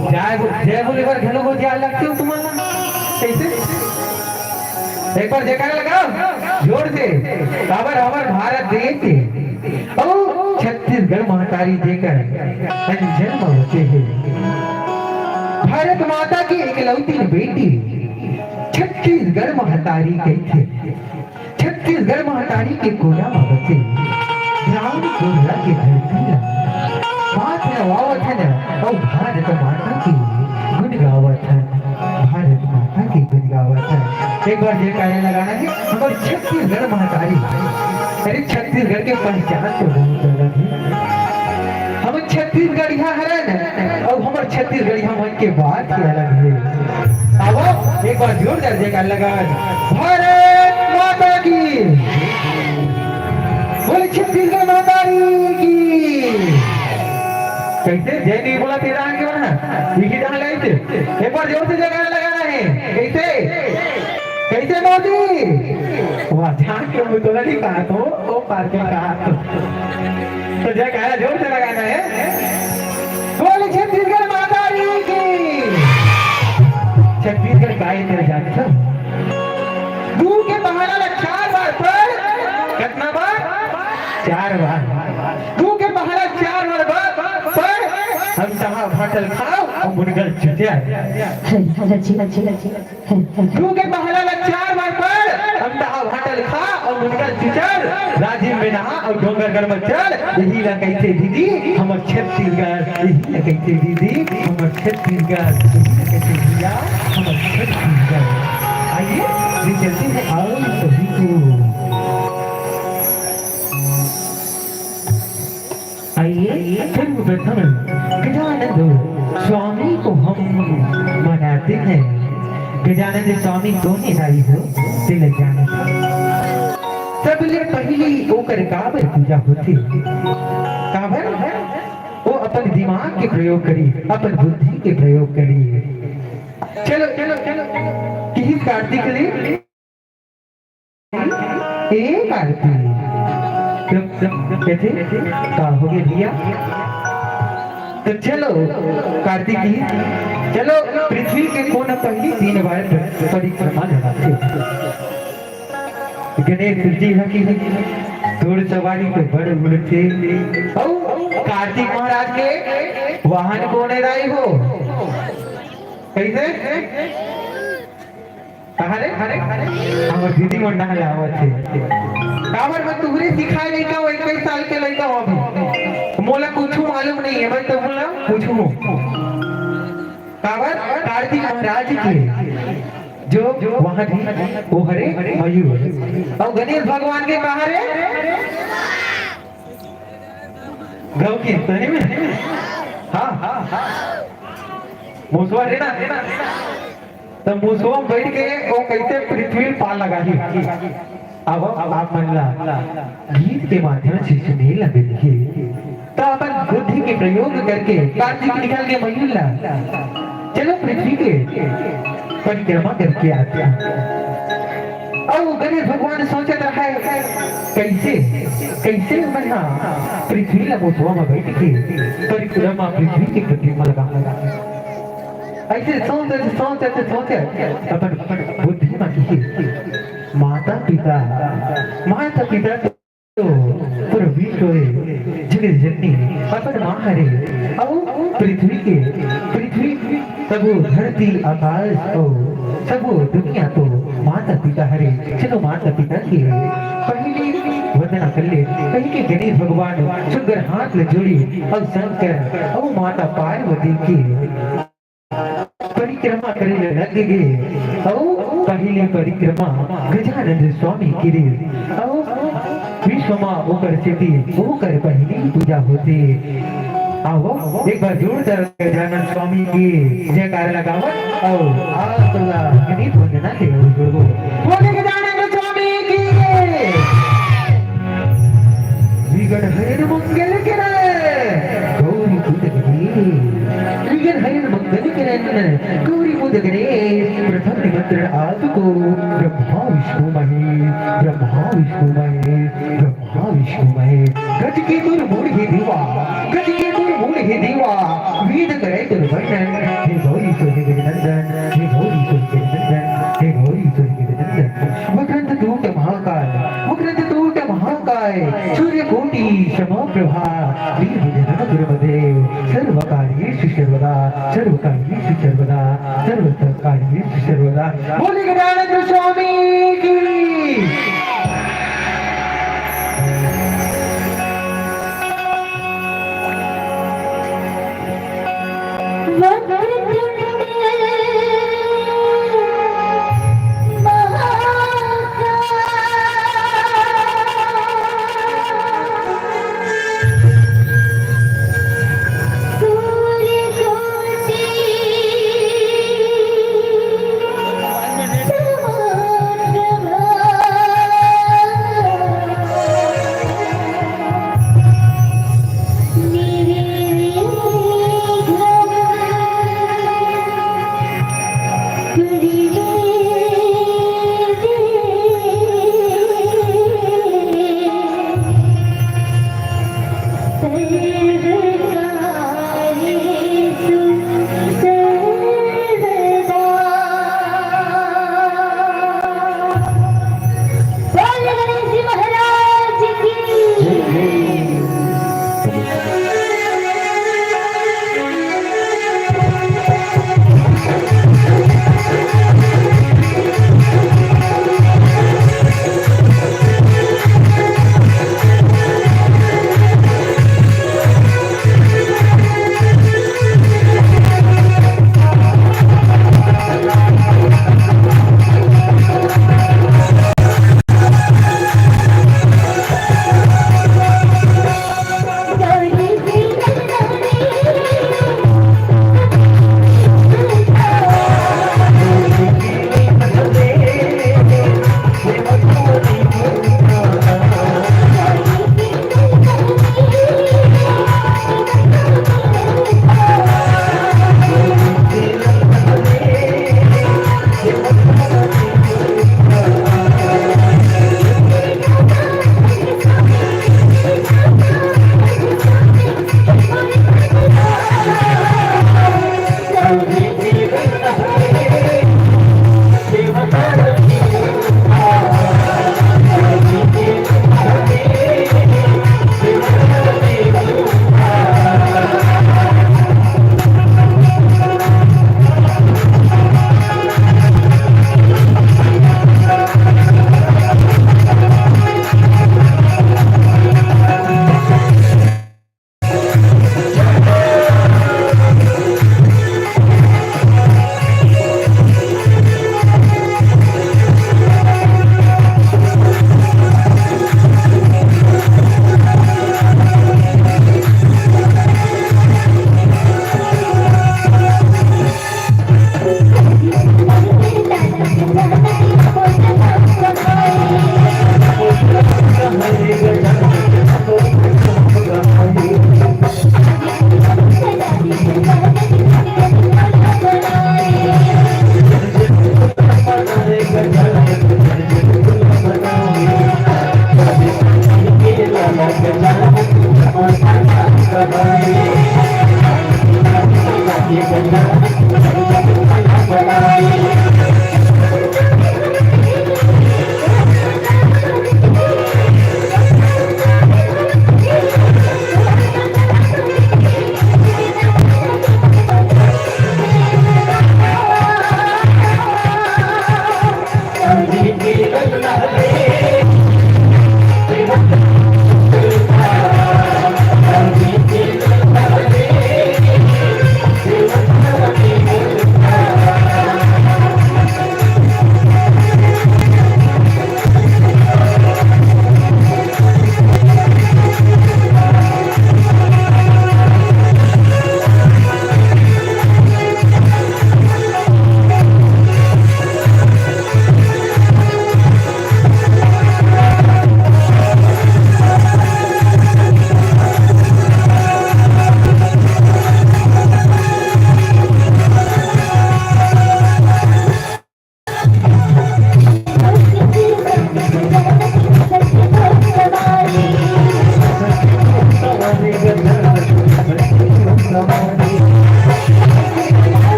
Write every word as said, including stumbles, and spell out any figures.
जय बो-, जय बोले बर घलो गोठियाय लगथे तुमन ला। कइसे? एक बार जयकारा लगाव जोर से। काबर हमर भारत देश अउ छत्तीसगढ़ महतारी जेकर अंजन म बसे हे। भारत माता के इकलौती बेटी छत्तीसगढ़ महतारी कहिथे। छत्तीसगढ़ महतारी के कोरा म बसे ग्राम कोरला के धरती ला बात नवावत हन अउ भारत माता के गुण गावत हन। भारत माता के गुण गावत हन। एक बार जयकारा लगाना हे हमर छत्तीसगढ़ महतारी। अरे छत्तीसगढ़ के पहचान तो बहुत अलग हे। हम छत्तीसगढ़िया हरन अउ हमर छत्तीसगढ़िया मन के बात ही अलग हे। आवो, एक बार जोरदार जयकार लगा। भारत माता की, बोले छत्तीसगढ़ महतारी की। कइसे जय नहीं बोला तेरा आगे वाला? यही जहाँ लाइन से एक बार जोर से जयकारा लगाना हे। कइसे? कइसे मौसी? वाह, जान के मुँह तो नहीं कहा तो, वो पार के कहा तो। तो जयकारा जोर से लगाना हे। बोल छत्तीसगढ़ महतारी की। छत्तीसगढ़ का इधर जात था। दू के पहाड़ा ला चार बार पढ़। कितना बार? चार बार। दू के पहाड़ा चार बार पढ़, पढ़। हम तहाँ भाटल खाव अउ मुनगल चुचर। अच्छी, अच्छी, अच्छी, अच्छी। दू के पहाड़ा ला चार बार पढ़, हम तहाँ भाटल खा अउ मुनगल चुचर। राजिम में नहा अउ डोंगरगढ़ में चढ़। यही ला कहिथे दीदी हमर छत्तीसगढ़, यही ला कहिथे दीदी हमर छत्तीसगढ़, यही ला कहिथे भैया हमर छत्तीसगढ़। आइए, ले चलते हैं आओ सभी को। आइए, सर्वप्रथम गजानंद स्वामी को हम मनाते हैं। गजानंद स्वामी कोन हे दाई हो, तेला जानत हव? सबले पहिली ओकर काबर पूजा होथे? काबर? वो अपन दिमाग के प्रयोग करी, अपन बुद्धि के प्रयोग करी। चलो, चलो, चलो, किहिस कार्तिक ले ए कार्तिक, चुप, चुप, कइसे? का होगे भैया? तो चलो, कार्तिक जी, चलो, पृथ्वी के कोन पहिली तीन बार परिक्रमा लगाथे। गणेश जी ह कि घोड़सवारी तो बड़ उड़थे। अउ कार्तिक महाराज के वाहन कोन हे दाई हो? कइसे? कहाँ रे? हमर दीदी मन नहा ले आवत हे। काबर मैं तुहरे सिखाए लइका हूँ, इक्कीस साल के लइका हूँ अभी। मोला कुछु मालूम नहीं है, मैं तो बोला कुछु हूँ। काबर? कार्तिक महाराज के जो वहाँ भी वो हरे मयूर। अउ गणेश भगवान के कहाँ रे? गौ की सही में? हाँ, हाँ, हाँ। मुसवा रे ना, रे ना। त मुसवा म बइठ के वो कइसे पृथ्वी ल पार लगाही। अब आप मन ला गीत के माध्यम से सुने ला मिलही। त अपन बुद्धि के प्रयोग करके कार्तिक निकल के मयूर ला चलो पृथ्वी के परिक्रमा करके आथे। अउ गणेश भगवान सोचत रहय, कइसे, कइसे मैं हा पृथ्वी ला मुसवा म बइठ के परिक्रमा पृथ्वी के परिक्रमा लगा। अइसे सोचत, सोचत, सोचत अपन, अपन बुद्धि म किहे, माता पिता, माता पिता तो पूरा विश्व हे, जगत जननी अपन माँ हरे, अउ पृथ्वी के, पृथ्वी, सबो धरती आकाश अउ सबो दुनिया तो माता पिता हरे। चलो माता पिता के पहिली वंदना कर ले, कहिके गणेश भगवान सुंदर हाथ ल जोड़ी अउ शंकर अउ माता पार्वती के परिक्रमा करे ले लग गे। अउ पहिली परिक्रमा गजानंद स्वामी के रे। अउ विश्व मा ओकर सेती ओकर पहिली पूजा होथे। आवो, एक बार जोरदार गजानंद स्वामी के जयकार लगावत अउ आप ला गीत वंदना के ओर जोड़बो। बोले गजानंद स्वामी की। विघ्न हरण मंगल करै गौरी पूजन रे। विघ्न हरण मंगल करै गौरी पूजन रे। प्रथम निमंत्रण आपको ब्रह्मा विष्णु महेश, ब्रह्मा विष्णु महेश, ब्रह्मा विष्णु महेश। गज के तुर मूड़ हे देवा, गज के तुर मूड़ हे देवा। वेद करै तुर वर्णन, श्री विजयनगर गुरुमते सर्वकार्येषु सर्वदा, सर्वकार्येषु सर्वदा, सर्वकार्येषु सर्वदा। बोलिए गजानंद स्वामी की।